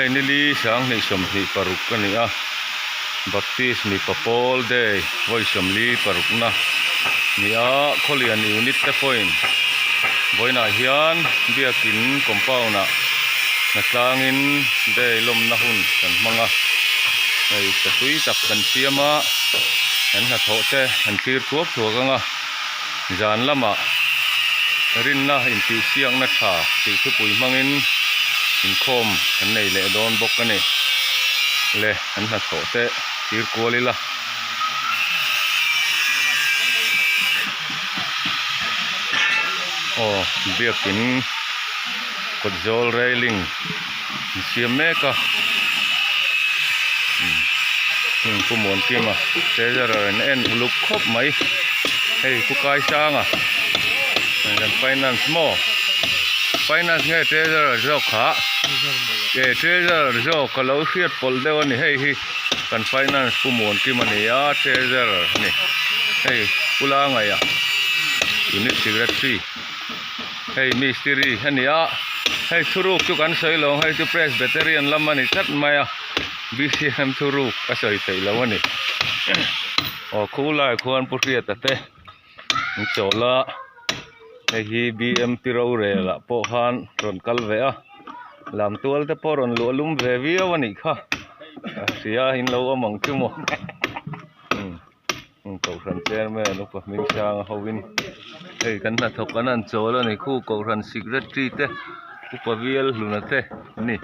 Hei nili 2026 a ni a, Baptist mipa pawl day vawi 46 na ni a, Khawlian unit te pawhin vawiinah hian biakin compound ah hnatlangin day lawmna hun kan hmang a, hei satui tak kan siam a, kan hnathawh te an thlir thuak thuak ang a, zan lamah rinna intihsiakna tha tih thupui hmangin inkhawm kan nei leh dawn bawk a ni. Le an hnathawh te thlir kual ila. Aw biakin kawt zawl railing an siam mek a umm Pu Muankima treasurer in a en uluk khawp mai hei Pu Kaisanga kan finance maw finance nge treasurer zawk kha eh treasurer zawk ka lo hriat pawlh deuh a ni hei hi kan finance Pu Muankima a ni a treasurer a ni hei Pu Langaia unit secretary. Hei mistiri a ni a, hei thuruk chu kan sawi lo ang, hei chu Presbyterian lam a ni tlat mai a, BCM thuruk a sawi theih lo a ni. Aw khu lai khuan Pu Hriata te an chawl a, hei hi BMP rorel ah pawh khan rawn kal ve a, lamtual te pawh rawn luah lum ve viau a nih kha, a hria in lo awm ang chu maw. Kohhran chairman upa hming hrang a hovin hei kan hnathawk an han chawl a ni khu kohhran secretary te upa vial hluna te an ni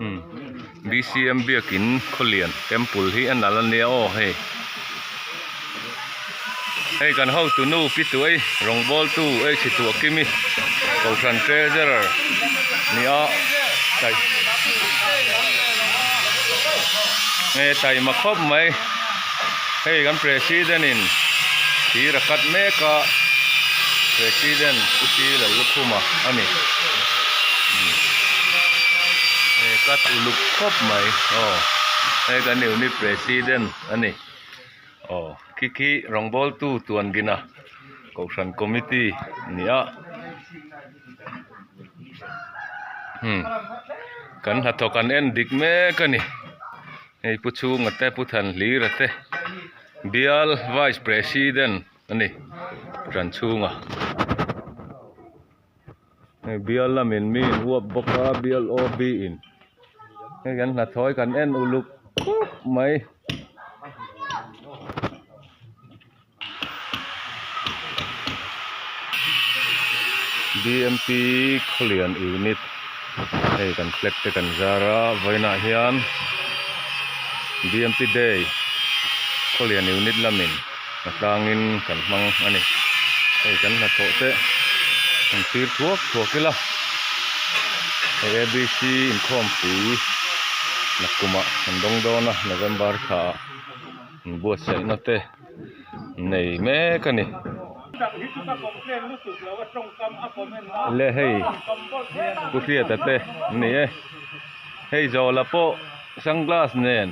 umm B_C_M biakin khawlian temple hi a nalh a nia aw hei hei kan hotu nu pi tuai rawngbawltu ei chhi tuah kimi kohhran treasurer ni a nge taima khawp mai hei kan president in thir a cut mek a president u chi lallukhuma a ni nge cut uluk khawp mai aw hei kan unit president a ni. Aw khi khi rawngbawltu tuan gina kohhran committee a ni a hmm kan hnathawk an en dik mek a ni hei pu chhunga te pu thanhlira te bial vice president a ni ran chhunga hei bial lamin mi in uap bawk a bial OB in hei kan hnathawh hi kan en uluk khawp mai. BMP Khawlian unit hei kan flag te kan zar a vawiinah hian BMP day Khawlian unit lamin a tlangin kan hmang a ni hei kan hnathawh te kan thlir thuak thuak ila hei ABC inkhawmpui nakkumah kan dawng dawn a November thla ah inbuatsaihna te nei mek a ni le hei Pu Hriata te an ni e hei Zawla pawh sunglass nen.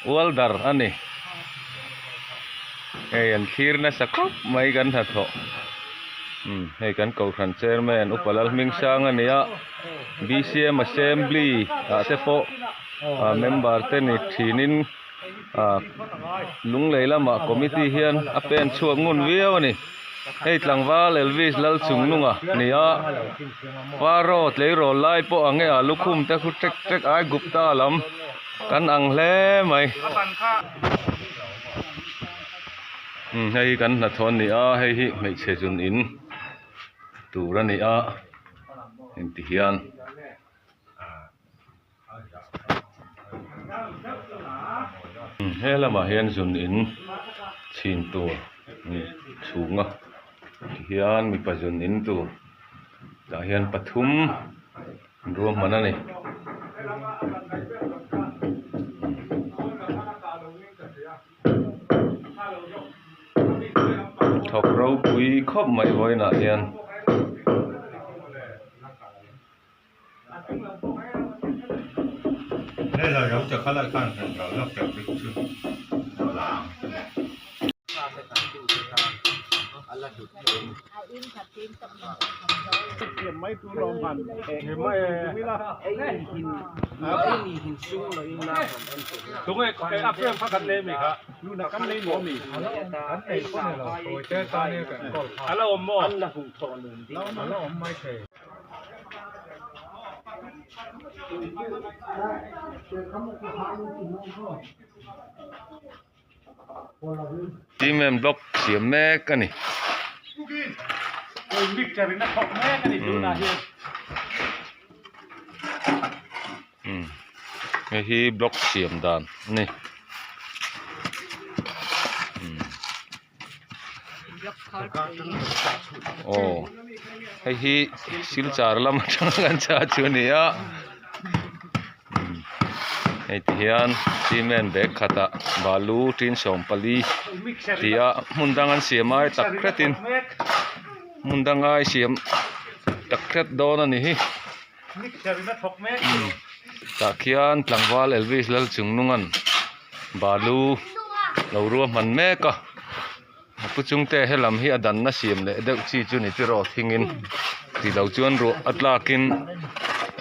Welder a ni. Hei an thlir nasa khawp mai kan hnathawh. Umm hei kan kohhran chairman Upa Lalhmingsang a ni a, BCM Assembly ah te pawh ah member te ni thinin ah Lunglei lamah committee hian a pen chhuak ngun viau a ni. Hei tlangval Elvis Lalchungnunga a ni a, Faro tleirawl lai pawh ang e a lukhum te khu tek tek ai Gupta lam. Kan ang hle mai. Umm hei hi kan hnathawh a ni a hei hi hmeichhe zun in tur a ni a engti hian. Umm he lamah hian zun in chhin tur chhung a tihian mipa zun in tur tah hian pathum. Ruahman a ni. Thawk ropui khawp mai vawiinah hian. Cement block siam mek a ni. Umm hei hi block siam dan a ni. Aw hei hi silchar lam atanga kan chah chu a ni a hei ti hian cement bag khatah balu tin 14 tih a hmun dang an siam ai tak hretin hmun dang ai siam tak hret dawn a ni hi tah khian tlangval Elvis Lalchungnunga'n balu lo ruahman mek a a pu chungte helam hi a danna siam leh deuh chi chu ni tiraw thingin ti lo chuan ruah a tlakin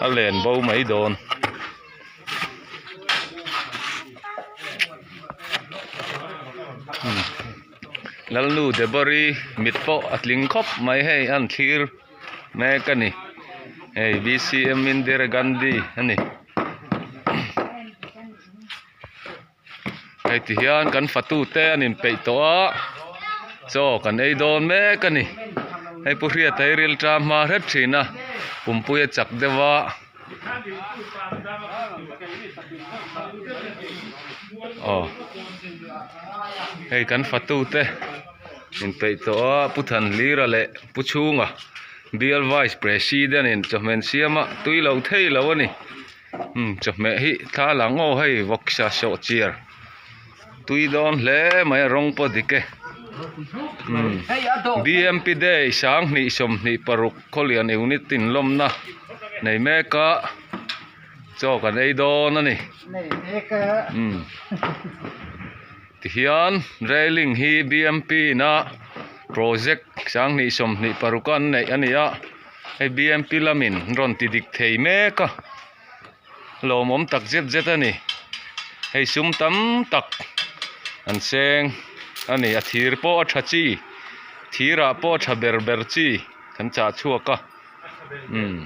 a len bo mai dawn. Lalnu Deborah-i mit pawh a tling khawp mai hei an thlir mek a ni hei B_C_M Indira Gandhi a ni. Hei ti hian kan fatute an inpeih tawh a chaw kan ei dawn mek a ni hei pu hriata hi rilṭam hma hret thin a pumpui a chak deuh a aw hei kan fatute inpeih tawh a pu Thanhlira leh pu Chhunga bial vice president in chawhmeh siam a tui lo thei lo a ni. Umm chawhmeh hi thla lang aw hei vawksa sawh chiar tui dawn hle mai a rawng pawh dik e umm bmp day 2026 khawlian unit inlawmna nei mek a chaw kan ei dawn a ni umm tihian railing hi bmp ina project 2026 a an neih a ni a. Hei bmp lamin rawn ti dik thei mek a lawmawm tak zet zet a ni hei sum tam tak an seng a ni a thir pawh a tha chi thir ah pawh a tha ber ber chi kan chah chhuak a umm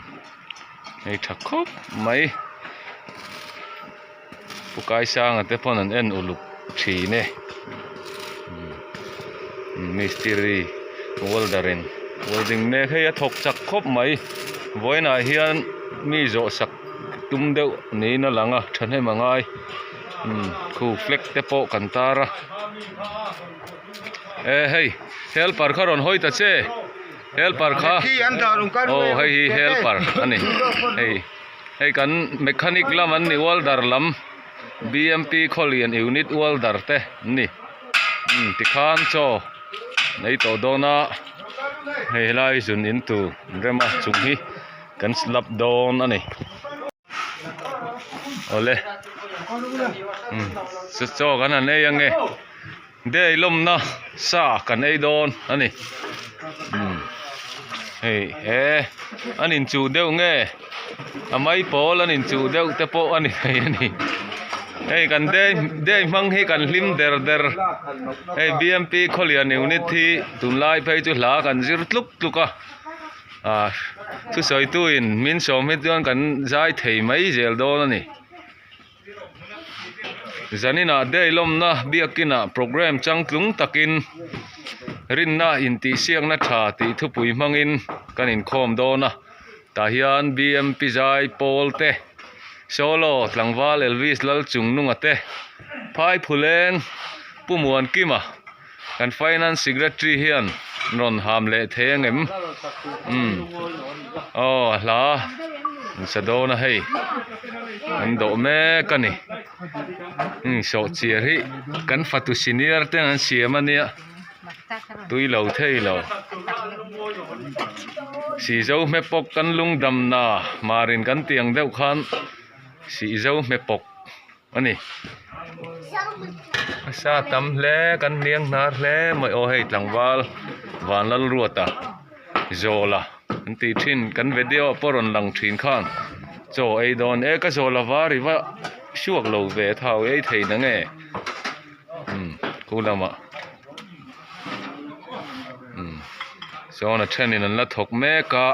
hei tha khawp mai pu kaisanga te pawn an en uluk thin e mistiri welder in welding mek hei a thawk chak khawp mai vawiinah hian mi zawh sak tum deuh niin a lang a thahnem a ngai khu flag te pawh kan tar a e hei helper kha rawn hawi ta che helper kha aw hei hi helper a ni hei. Hei kan mechanic lam an ni welder lam bmp khawlian unit welder te an ni umm tikhan chaw an ei tawh dawn a hei helai zun in tur an rem a chung hi kan slap dawn a ni awle umm chaw kan han ei ange day lawmna sa kan ei dawn a ni umm hei he an inchuh deuh nge a mai pawl an inchuh deuh te pawh a ni thei a ni hei kan day day hmang hi kan hlim der der hei bmp khawlian unit hi tunlai phei chu hla kan zir tluk tluk a ah thusawitu in min sawm hi chuan kan zai thei mai zel dawn a ni. Zaninah day lawmna biakinah programme changtlung takin rinna intihsiakna tha tih thupui hmangin kan inkhawm dawn a tah hian bmp zai pawl te solo tlangval Elvis Lalchungnunga te phai phuleng Pu Muankima kan finance secretary hian rawn ham leh thei angem umm aw a hla an sa dawn a hei an dawh mek a ni heng sawhchiar hi kan fatu senior ten an siam a nia tui lo thei lo sihzo hmepawk kan lungdamna marin kan tih ang deuh khan sihzo hmepawk. A ni a sa tam hle kan hniang hnar hle mai aw hei tlangval Vanlalruata. Zawla an tih thin kan video ah pawh rawn lang thin khan chaw ei dawn e ka zawla var i va hruak lo ve thau ei thei na nge umm khu lamah umm sawn a thenin an la thawk mek a.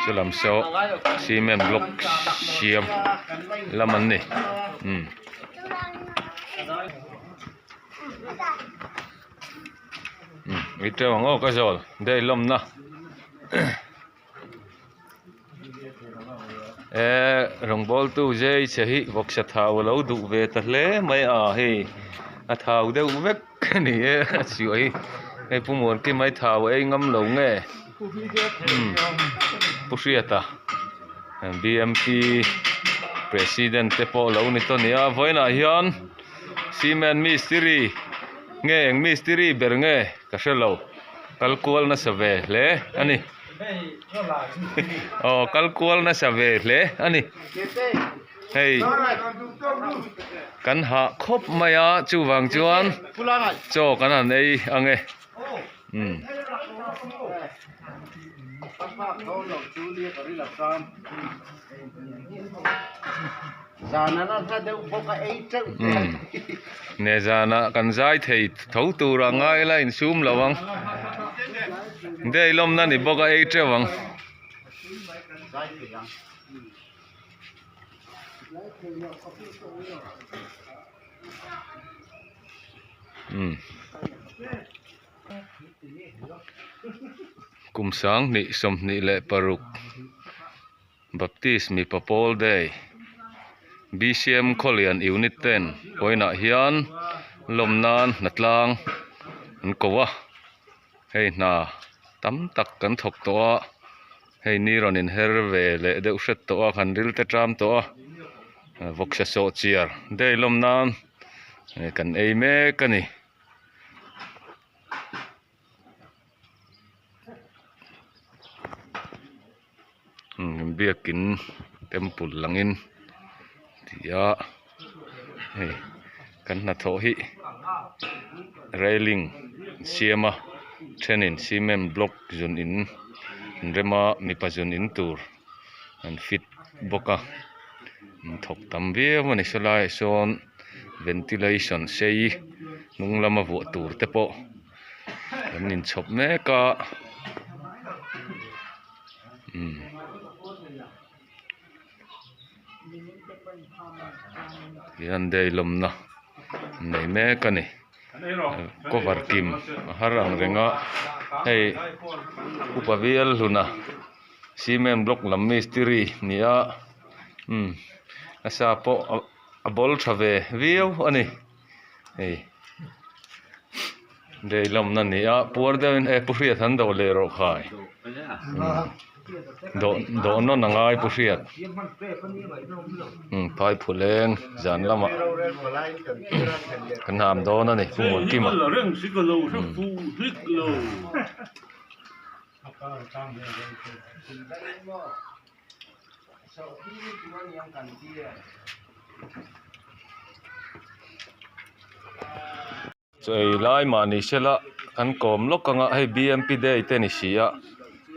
Chulam saw cement block siam lam an ni umm. Umm i teuh ang aw ka zawl daih lawmna. Eee rawngbawltu zai che hi vawksa thau a lo duh ve ta hle mai a hei a thau deuh vek a ni e a chhuah hi hei pu Muankima hi thau a ei ngam lo nge umm pu Hriata B M P president te pawh a lo ni tawh a ni a vawiinah hian cement mistiri nge eng mistiri ber nge ka hre lo kal kual nasa ve hle a ni. Aw kal kual nasa ve hle a ni hei kan hah khawp mai a chuvang chuan chaw kan han ei ang e umm. Umm ne zanah kan zai thei tho tur a ngai la insum lo ang dei lawmna ni bawk a ei teuh ang. Umm kum 20 26. Baptist mipa pawl day BCM Khawlian Unit ten vawiinah hian lawm nan hnatlang an ko a, hei hna tam tak kan thawk tawh a, hei ni rawn inher ve leh deuh hret tawh a, kan ril te ṭam tawh a, vawksa sawh chiar day lawm nan kan ei mek a ni. Biakin temple langin ti a hei kan hnathawh hi railing an siam a thenin cement block zun in an rem a mipa zun in tur an fit bawk a an thawk tam viau a ni sawlaiah sawn ventilation sei hnung lama vuah tur te pawh. An inchhawp mek a umm hian day lawmna an nei mek a ni cover kim a har ang reng a hei upa bial hluna cement block lam mistiri ni a umm a sa pawh a bawl tha ve viau a ni. Hei dei lawmna ni a puar deuhin e pu hriat han dawh leh rawh khai dawh dawh nawn a ngai pu hriat umm phai phuleng zan lamah kan ham dawn a ni pu Muankima umm. Chaw ei lai mah ni se la kan kawm lawk ang a hei bmp day te ni si a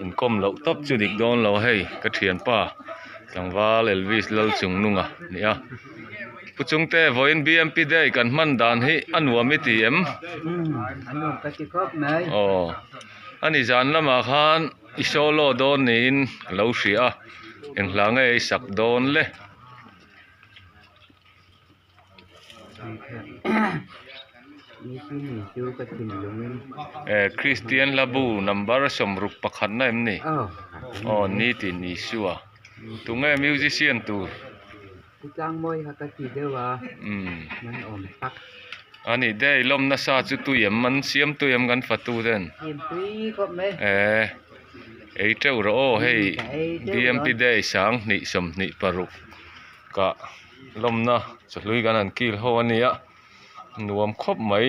inkawm loh tawp chu dik dawn lo hei ka thianpa tlangval Elvis Lalchungnunga ni a Pu Chungte vawiin bmp day kan hman dan hi a nuam i ti em? Aw ani zan lamah khan. I solo dawn niin ka lo hria a, eng hla nge i sak dawn le? Eh Kristian hla bu number 61 na em ni? Aw ni tin Isua. Tunge musician tur? Pu Tlangmawi kha ka ti deuh a, man awm tak. A nih dei lawm nasa chu tui em an siam tui em kan fatu ten. Siam tui khawp mai. Eh ei teuh rawh aw hei BMP day 2026 kah lawmna chahlui kan han kil ho a nia nuam khawp mai.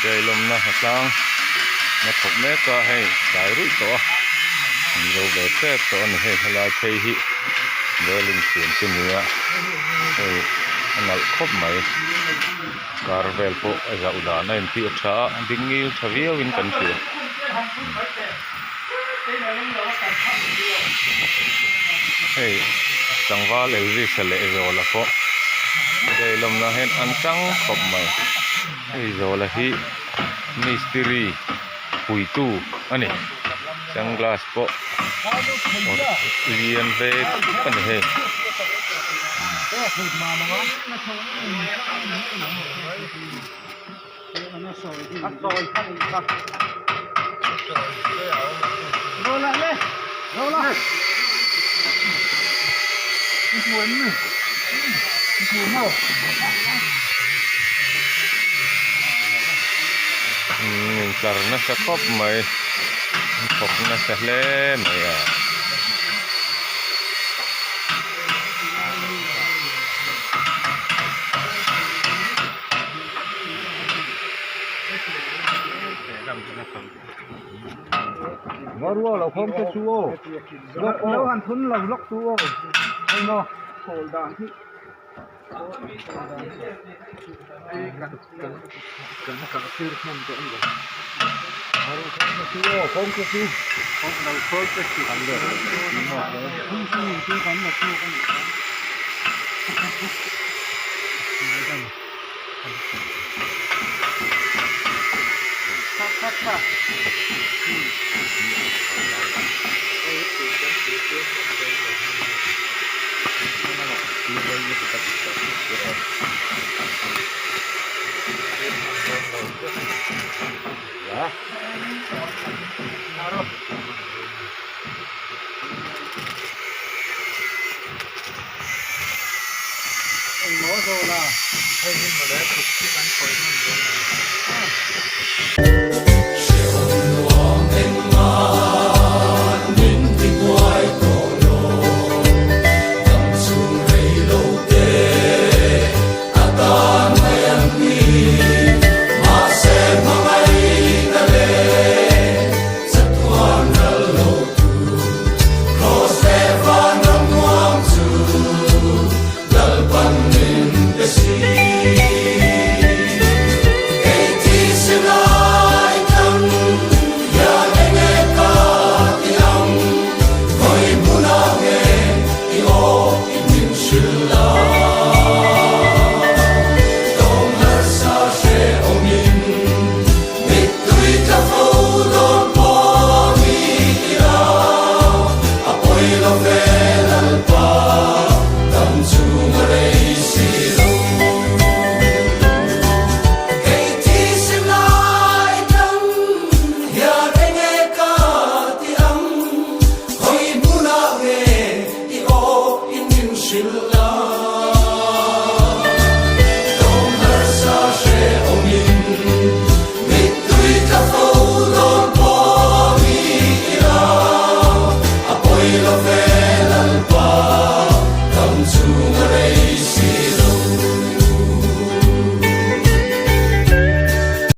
Dailawmna hnatlang na thawk mek a hei tlai ruih tawh a an zo ve tep tawh a ni hei helai phei hi railing siam chu ni a hei a nalh khawp mai. Car vel pawh a zauh dan a inti a tha a, a ding ngil tha viau in kan hria. Hei tlangval Elvis a leh Zawla pawh dailawmna hian an tang khawp mai. Hei Zawla hi mistiri puitu a ni. Sunglass pawh lian ve tak a ni hei. Intlar nasa khawp mai an thawk nasa hle mai a.